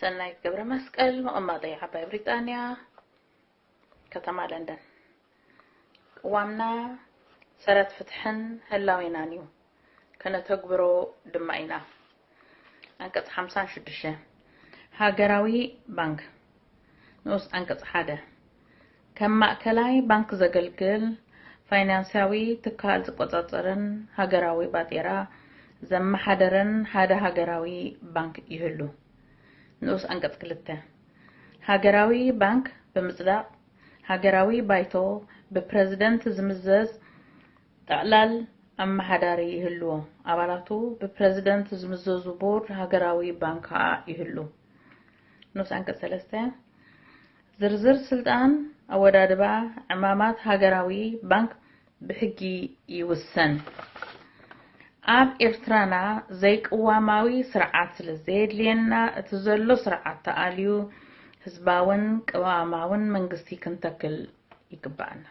ሰናይት ገብረ መስቀል፣ መቐመጠይ ዓባይ ብሪጣንያ፣ ከተማ ለንደን። ቅዋምና ሰረት ፍትሕን ህላዌናን እዩ፣ ከነተግብሮ ድማ ኢና። ኣንቀጽ ሓምሳን ሽዱሽተ፣ ሃገራዊ ባንክ። ንኡስ ኣንቀጽ ሓደ፣ ከም ማእከላይ ባንክ ዘገልግል ፋይናንሳዊ ትካል ዝቆጻጸርን ሃገራዊ ባጤራ ዘመሓደርን ሓደ ሃገራዊ ባንክ ይህሉ። ንኡስ ኣንቀጽ ክልተ፣ ሃገራዊ ባንክ ብምጽዳቕ፣ ሃገራዊ ባይቶ ብፕረዚደንት ዝምዘዝ ጠቕላል ኣመሓዳሪ ይህልዎ። ኣባላቱ ብፕረዚደንት ዝምዘዙ ቦርድ ሃገራዊ ባንክ ከኣ ይህሉ። ንኡስ ኣንቀጽ ሰለስተ፣ ዝርዝር ስልጣን ኣወዳድባ ዕማማት ሃገራዊ ባንክ ብሕጊ ይውሰን። ኣብ ኤርትራና ዘይቅዋማዊ ስርዓት ስለ ዘየድልየና፣ እቲ ዘሎ ስርዓት ተኣልዩ ህዝባውን ቅዋማውን መንግስቲ ክንተክል ይግባኣና።